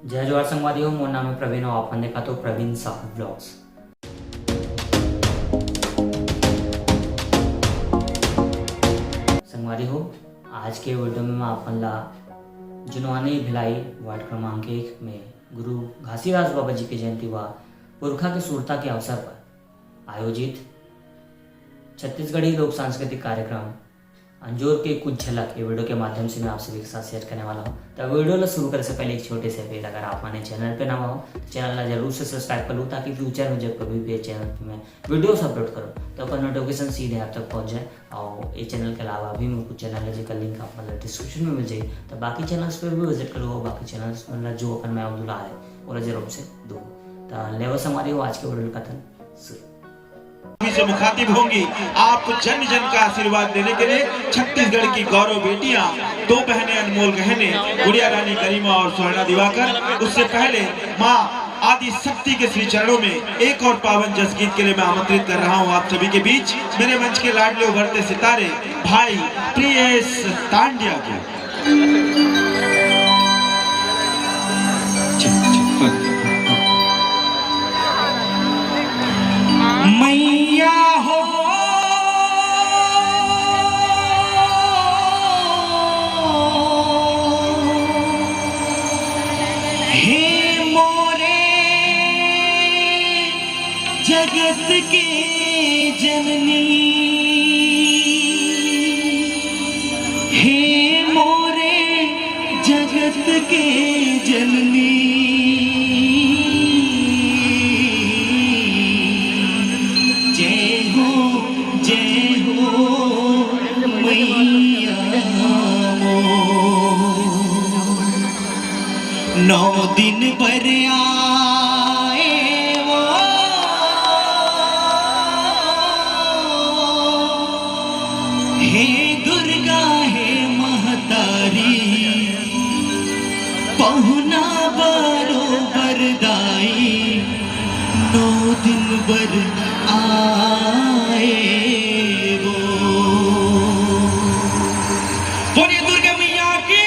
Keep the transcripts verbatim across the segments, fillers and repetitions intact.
जय जोहार संगवारी हो, मोर नाम है प्रवीण और आप मन देखत हो प्रवीण साहू ब्लॉग्स। संगवारी हो, आज के वीडियो में मैं आप मन ला जुनवानी भिलाई वार्ड क्रमांक एक में गुरु घासीदास बाबा जी के जयंती व पुरखा के सुरता के अवसर पर आयोजित छत्तीसगढ़ी लोक सांस्कृतिक कार्यक्रम अंजोर के कुछ झलक ये वीडियो के माध्यम से मैं आप सभी के साथ शेयर करने वाला हूँ। तो वीडियो ला शुरू करे से पहले एक छोटे से अपील, अगर आप हमारे चैनल पे नवा हो तो चैनल ला जरूर से सब्सक्राइब कर लो, ताकि फ्यूचर में जब कभी भी चैनल पे मैं वीडियोस अपलोड करूँ तो ओकर नोटिफिकेशन सीधे आप तक पहुँच जाए। और ये चैनल के अलावा भी मैं कुछ चैनल है जेकर लिंक आप मतलब डिस्क्रिप्शन में मिल जाए, तो बाकी चैनल्स पर भी विजिट करो और बाकी चैनल्स मतलब जो अपन मैं दुला है ओला जरूर से दो। तो लेवल संगवारी हो, आज के वीडियो का कथन शुरू। से मुखातिब होंगी, आपको जन जन का आशीर्वाद देने के लिए छत्तीसगढ़ की गौरव बेटियां, दो बहनें अनमोल गहने, गुड़िया रानी गरिमा और स्वर्णा दिवाकर। उससे पहले माँ आदि शक्ति के श्री चरणों में एक और पावन जस गीत के लिए मैं आमंत्रित कर रहा हूँ आप सभी के बीच मेरे मंच के लाडले उभरते सितारे भाई प्रियेश तांड्या को। मैया हो, हे मोरे जगत के जननी, हे मोरे जगत के जननी। जय हो, जय हो मैया मोर। नौ दिन बर आए वो, हे दुर्गा हे महतारी, पहुना बरोबर दाई, नौ दिन बर आए वो। बोलिए दुर्गा मैया की।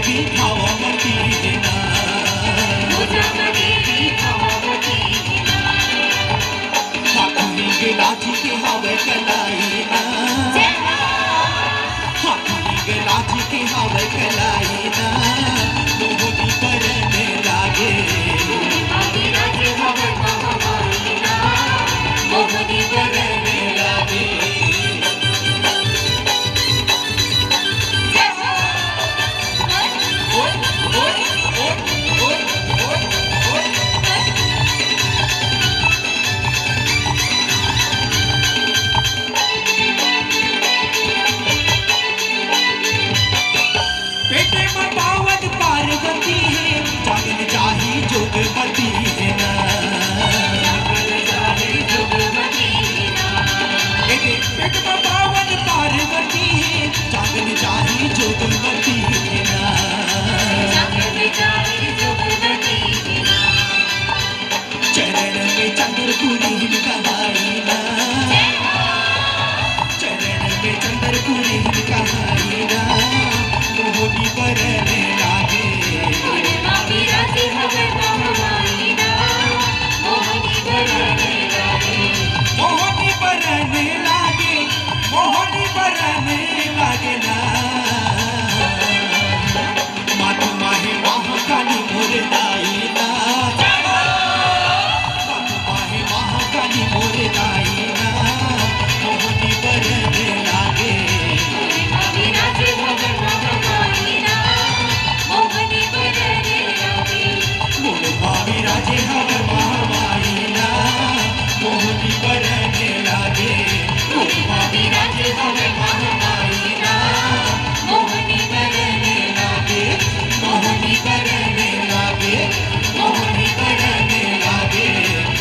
दिखावा मती ना। हाथ नीक लाज के हवय कलाई ना। हाथ नीक लाज के हवय कलाई ना। मोहनी बरन लागे। मोहनी बरन लागे। पेटे म पावन पार्वती हे, जागन चाही जोगवती हे ना। ए दे, पेट म पावन पार्वती हे, जागन चाही जोगवती हे ना। चरण में चंद्रपुरी कहाई ना। चरण में चंद्रपुरी कहाई ना। मोहनी बरन लागे। मोहनी बरन लागे। मोहनी बरन लागे ना। मातु माहे महाकाली मोर दाई ना। मातु माहे महाकाली मोर दाई ना। मोहनी बरन लागे। मोर मामी राजे हवे महामाई ना। मोहनी बरन लागे। मोर मामी राजे हवे महामाई ना। मोहनी बरन लागे। मोहनी बरन लागे। मोहनी बरन लागे।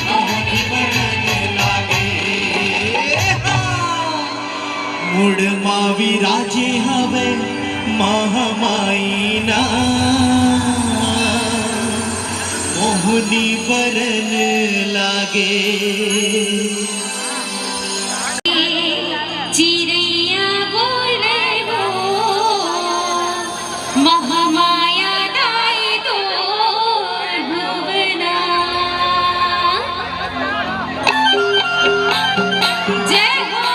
मोहनी बरन लागे। मोर मामी राजे हवे महामाई ना। मोहनी बरन लागे। चिरैया बोले वो, महामाया दाई तोर भुवना। जय हो।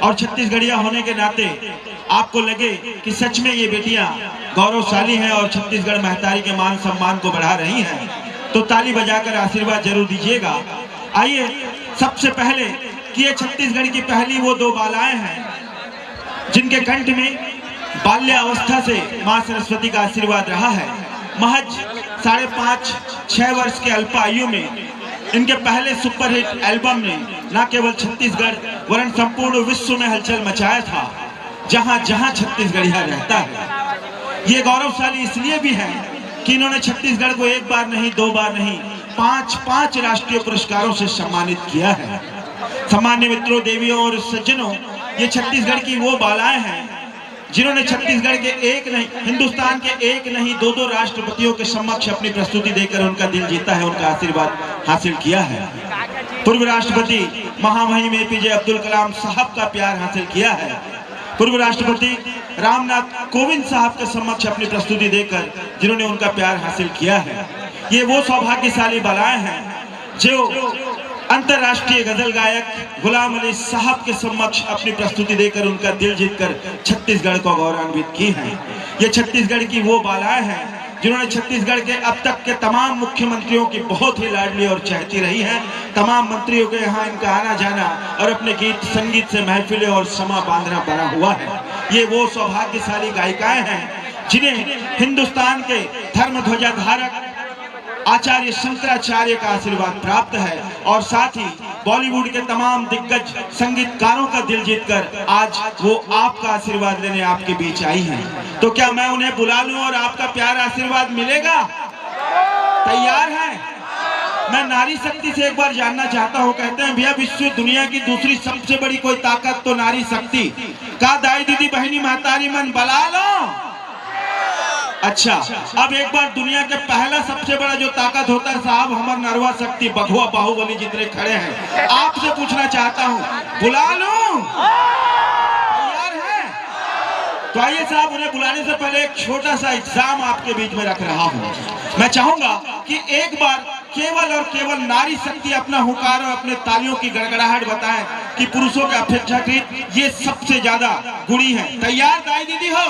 और छत्तीसगढ़िया होने के नाते आपको लगे कि सच में ये बेटियां गौरवशाली हैं और छत्तीसगढ़ महतारी के मान सम्मान को बढ़ा रही हैं, तो ताली बजाकर आशीर्वाद जरूर दीजिएगा। आइए, सबसे पहले कि ये छत्तीसगढ़ की पहली वो दो बालाएं हैं जिनके कंठ में बाल्यावस्था से माँ सरस्वती का आशीर्वाद रहा है। महज साढ़े पाँच, छह वर्ष के अल्प आयु में इनके पहले सुपरहिट एल्बम ने न केवल छत्तीसगढ़, वरन संपूर्ण विश्व में हलचल मचाया था। जहां जहां छत्तीसगढ़िया रहता है, ये गौरवशाली इसलिए भी है कि इन्होंने छत्तीसगढ़ को एक बार नहीं, दो बार नहीं, पांच, पांच राष्ट्रीय पुरस्कारों से सम्मानित किया है। सम्मान्य मित्रों, देवियों और सज्जनों, ये छत्तीसगढ़ की वो बालाएं हैं जिन्होंने छत्तीसगढ़ के एक नहीं, हिंदुस्तान के एक नहीं, दो दो राष्ट्रपतियों के समक्ष अपनी प्रस्तुति देकर उनका दिल जीता है, उनका आशीर्वाद हासिल किया है। पूर्व राष्ट्रपति महामहिम एपीजे अब्दुल कलाम साहब का प्यार हासिल किया है। पूर्व राष्ट्रपति रामनाथ कोविंद साहब के समक्ष अपनी प्रस्तुति देकर जिन्होंने उनका प्यार हासिल किया है। ये वो सौभाग्यशाली बालाएं हैं जो अंतर्राष्ट्रीय गजल गायक गुलाम अली साहब के समक्ष अपनी प्रस्तुति देकर उनका दिल जीतकर छत्तीसगढ़ को गौरवान्वित की हैं। ये छत्तीसगढ़ की वो बालाएं हैं जिन्होंने छत्तीसगढ़ के अब तक के तमाम मुख्यमंत्रियों की बहुत ही लाडली और चहेती रही हैं। तमाम मंत्रियों के यहाँ इनका आना जाना और अपने गीत संगीत से महफिलें और समा बांधना बना हुआ है। ये वो सौभाग्यशाली गायिकाएं हैं जिन्हें हिंदुस्तान के धर्म ध्वजा धारक आचार्य शंकराचार्य का आशीर्वाद प्राप्त है और साथ ही बॉलीवुड के तमाम दिग्गज संगीतकारों का दिल जीतकर आज वो आपका आशीर्वाद लेने आपके बीच आई हैं। तो क्या मैं उन्हें बुला लूं और आपका प्यार आशीर्वाद मिलेगा? तैयार हैं? मैं नारी शक्ति से एक बार जानना चाहता हूं। कहते हैं भैया, विश्व दुनिया की दूसरी सबसे बड़ी कोई ताकत तो नारी शक्ति। का दाई दीदी बहनी महतारी मन बला लो? अच्छा, अब एक बार दुनिया के पहला सबसे बड़ा जो ताकत होता है साहब, हमर नरवा शक्ति, बघवा बाहुबली जितने खड़े हैं, आपसे पूछना चाहता हूं, बुला लूं? तैयार हैं? तो आइए साहब, उन्हें बुलाने से पहले एक छोटा सा एग्जाम आपके बीच में रख रहा हूं। मैं चाहूंगा कि एक बार केवल और केवल नारी शक्ति अपना हुंकार और अपने तालियों की गड़गड़ाहट बताएं कि पुरुषों के अपेक्षाकृत ये सबसे ज्यादा गुणी हैं। तैयार दाई दीदी हो?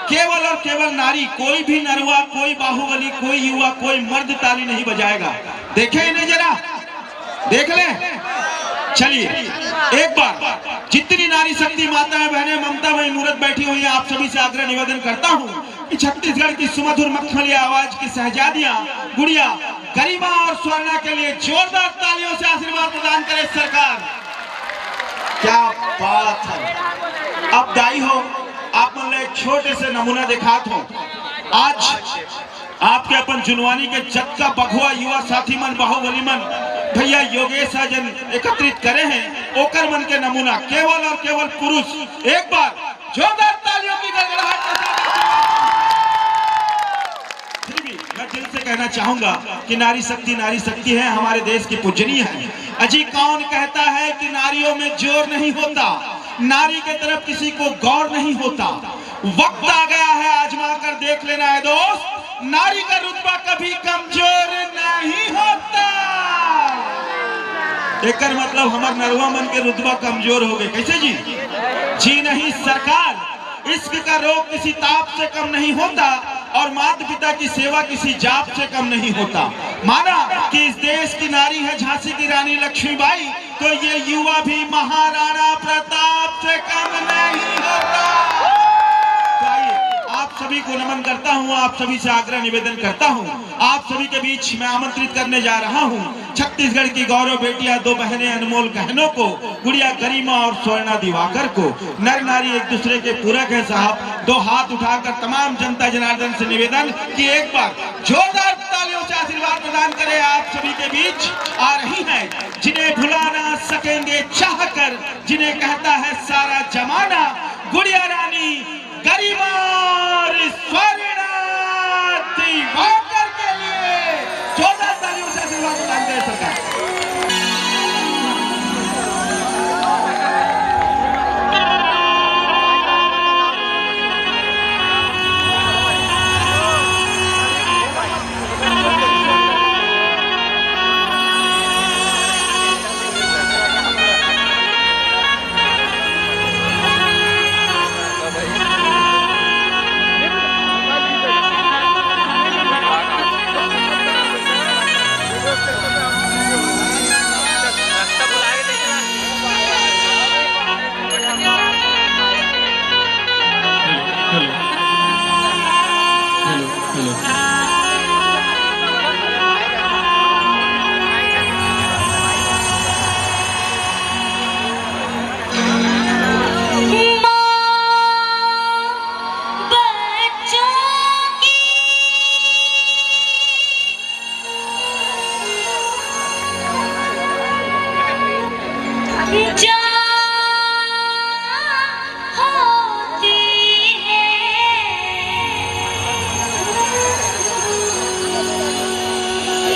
केवल और केवल नारी, कोई भी नरुआ, कोई बाहुबली, कोई युवा, कोई मर्द ताली नहीं बजाएगा। देखें इन्हें जरा, देख लें। चलिए, एक बार जितनी नारी शक्ति माताएं, बहनें, ममता मई मूरत बैठी हुई हैं, आप सभी से आग्रह निवेदन करता हूं कि छत्तीसगढ़ की सुमधुर मखमली आवाज की शहजादियां गुड़िया गरिमा और स्वर्णा के लिए जोरदार तालियों से आशीर्वाद प्रदान करें सरकार। क्या बात है। अब दाई हो, आप मन ला एक छोटे से नमूना दिखात हो। आज आपके अपन जुनवानी के जतका बघवा युवा साथी मन, बाहुबली मन, भैया योगेश साजन एकत्रित करे हैं, ओकर मन के नमूना केवल और केवल पुरुष। एक बार जोरदार तालियों की गड़गड़ाहट के साथ फिर भी मैं दिल से कहना चाहूंगा कि नारी शक्ति, नारी शक्ति है, हमारे देश की पूजनीय है। अजी, कौन कहता है कि नारियों में जोर नहीं होता? नारी के तरफ किसी को गौर नहीं होता। वक्त आ गया है, आजमा कर देख लेना है दोस्त, नारी का रुतबा कभी कमजोर नहीं होता। एकर मतलब हमर नरवा मन के रुतबा कमजोर हो गए। कैसे जी? जी नहीं सरकार, इश्क का रोग किसी ताप से कम नहीं होता और माता पिता की सेवा किसी जाप से कम नहीं होता। माना कि इस देश की नारी है झांसी की रानी लक्ष्मीबाई, तो ये युवा भी महाराणा प्रताप से कम नहीं होता। तो आइए, आप सभी को नमन करता हूं, आप सभी से आग्रह निवेदन करता हूं, आप सभी के बीच मैं आमंत्रित करने जा रहा हूं छत्तीसगढ़ की गौरव बेटियां, दो बहनें अनमोल गहनों को, गुड़िया गरिमा और स्वर्णा दिवाकर को। नर नारी एक दूसरे के पूरक हैं साहब। दो हाथ उठाकर तमाम जनता जनार्दन से निवेदन कि एक बार जोरदार तालियों से आशीर्वाद प्रदान करें। आप सभी के बीच आ रही हैं जिन्हें भुला ना सकेंगे चाह कर, जिन्हें कहता है सारा जमाना, गुड़िया रानी गरिमा और स्वर्णा दिवाकर के लिए जोरदार तालियों से आशीर्वाद प्रदान करें सरकार। जा होती है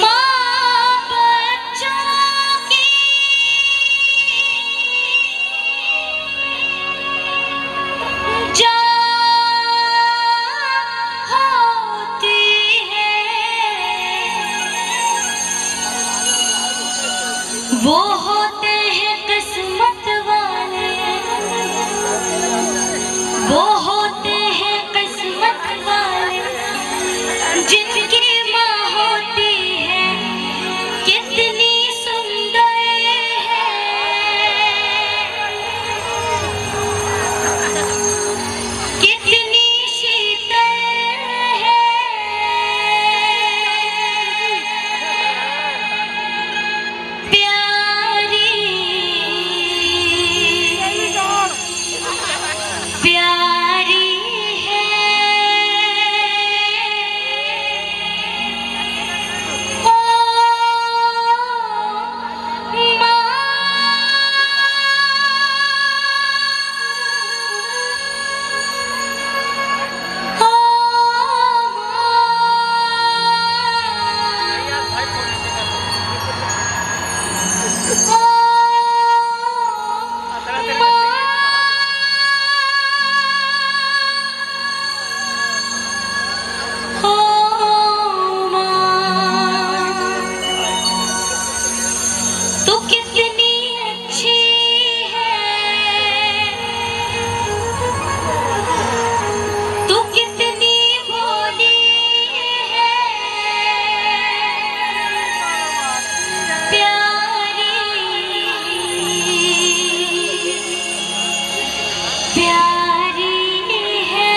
माँ बच्चों की, जा होती है। वो होते हैं किस्मत वाले, वो होते हैं किस्मत वाले, जिनकी माँ होती है कितनी सुंदर है, कितनी शीतल है, प्यारी, प्यारी है। ओ माँ, ओ माँ, ओ माँ। ओ माँ, तू कितनी अच्छी है, तू कितनी भोली है, प्यारी, प्यारी है।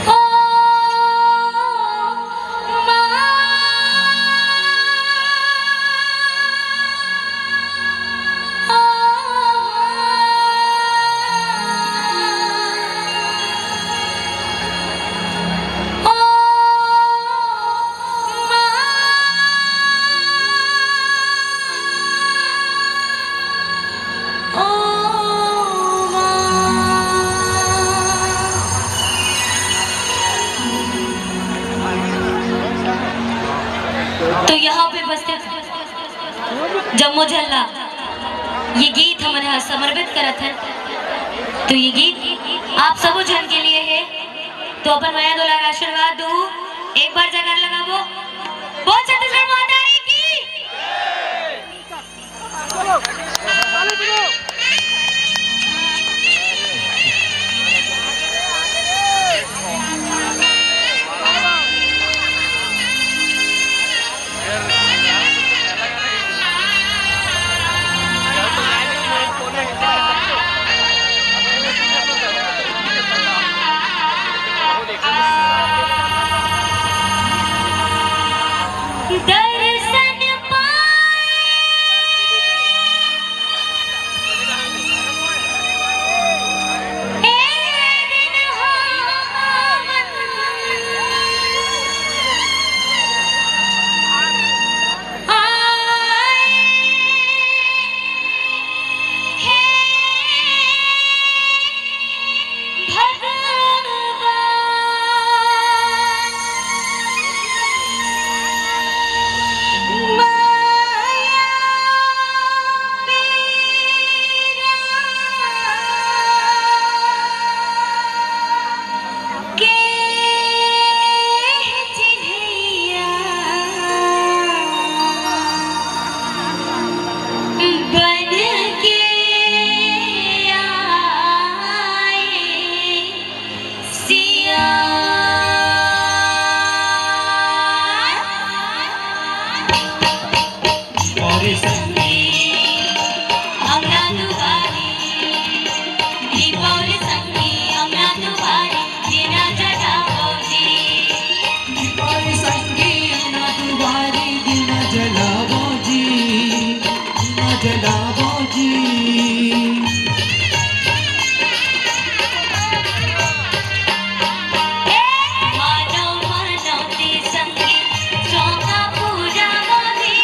ओ माँ, ओ माँ, ओ माँ। ओ माँ। तो यहाँ पे उपस्थित जम्मो झन ला ये गीत हमन ह समर्पित करत हन। तो ये गीत आप सबो झन के लिए है। तो अपन मया दुलार आशीर्वाद दू, एक बार जयकार लगाबो। बोल छत्तीसगढ़ महतारी की। दर्शन पाए ए दिन हो पावन आए हे भगवान। माया पीरा के चिन्हैया बन के आए सिया। और संगी अंगना दुआरी, दीप और संगी अंगना दुआरी, दीना जलावो जी। दीप और संगी अंगना दुआरी, दीना जलावो जी, दीना जलावो जी। ए मानव मनौती संगी, चौका पूरा मोदी।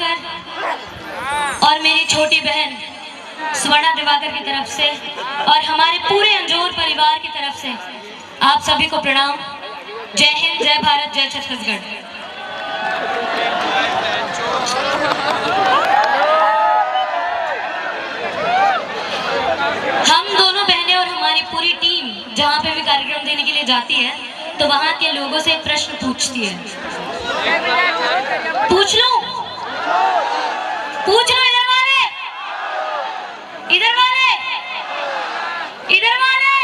कर और मेरी छोटी बहन स्वर्णा दिवाकर की तरफ से और हमारे पूरे अंजोर परिवार की तरफ से आप सभी को प्रणाम। जय हिंद, जय भारत, जय छत्तीसगढ़। हम दोनों बहनें और हमारी पूरी टीम जहाँ पे भी कार्यक्रम देने के लिए जाती है, तो वहाँ के लोगों से एक प्रश्न पूछती है। पूछ लूं? पूछ लो इधर वाले, इधर वाले, इधर वाले,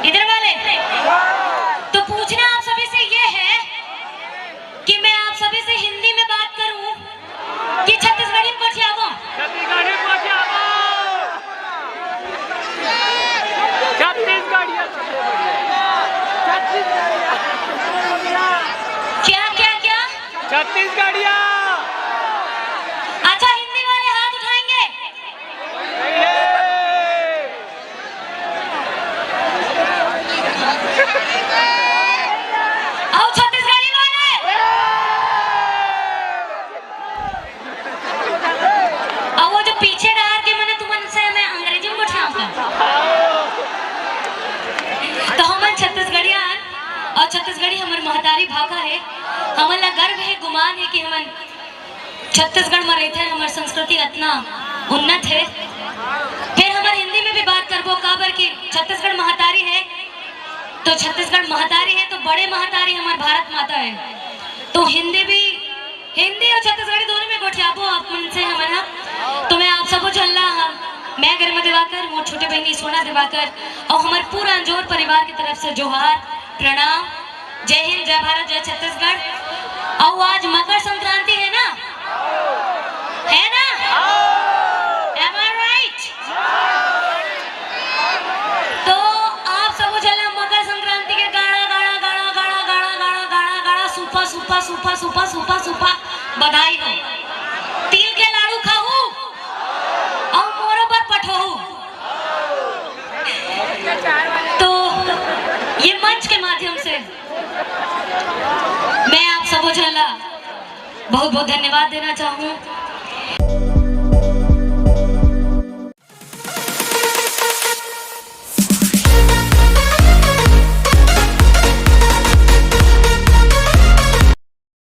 इधर वाले। तो पूछना आप सभी से ये है कि मैं आप सभी से हिंदी में बात करूं कि छत्तीसगढ़ी में गोठियाबो? छत्तीसगढ़ी में गोठियाबो। छत्तीसगढ़िया। छत्तीसगढ़िया। क्या, क्या, क्या? छत्तीसगढ़िया। अच्छा, हिंदी वाले हाथ उठाएंगे? आओ छत्तीसगढ़ी वाले। अब वो जो पीछे डहर के मने तुमन से मैं अंग्रेजी में गोठियाऊंगा। तो हमन छत्तीसगढ़िया हन और छत्तीसगढ़ी हमर महतारी भाखा है। हमन ला गर्व है, गुमान है कि हमन छत्तीसगढ़ में रहते हैं, हमर संस्कृति इतना उन्नत है। फिर हमर हिंदी में भी बात करबो, काबर कि छत्तीसगढ़ महतारी है, तो छत्तीसगढ़ महतारी है, तो बड़े महतारी हमर भारत माता है। तो हिंदी भी, हिंदी और छत्तीसगढ़ी दोनों में गोठियाबो आप मन से हमन ह। तो मैं आप सबो झन ला, हम, मैं गरिमा दिवाकर, मोर छोटे बहिनी सोना दिवाकर और हमर पूरा अंजोर परिवार की तरफ से जोहार, प्रणाम, जय हिंद, जय भारत, जय छत्तीसगढ़। और आज मकर संक्रांति है ना, है ना? Am I right? तो आप सबो झन ला मकर संक्रांति के गाड़ा गाड़ा गाड़ा गाड़ा गाड़ा गाड़ा गाड़ा गाड़ा सूपा सूपा सूपा सूपा सूपा सूपा बधाई हो। तिल के लाडू खाहू और मोरो बर पठोहू। तो ये मंच के माध्यम से मैं आप सबो झन ला बहुत बहुत धन्यवाद देना चाहूँ।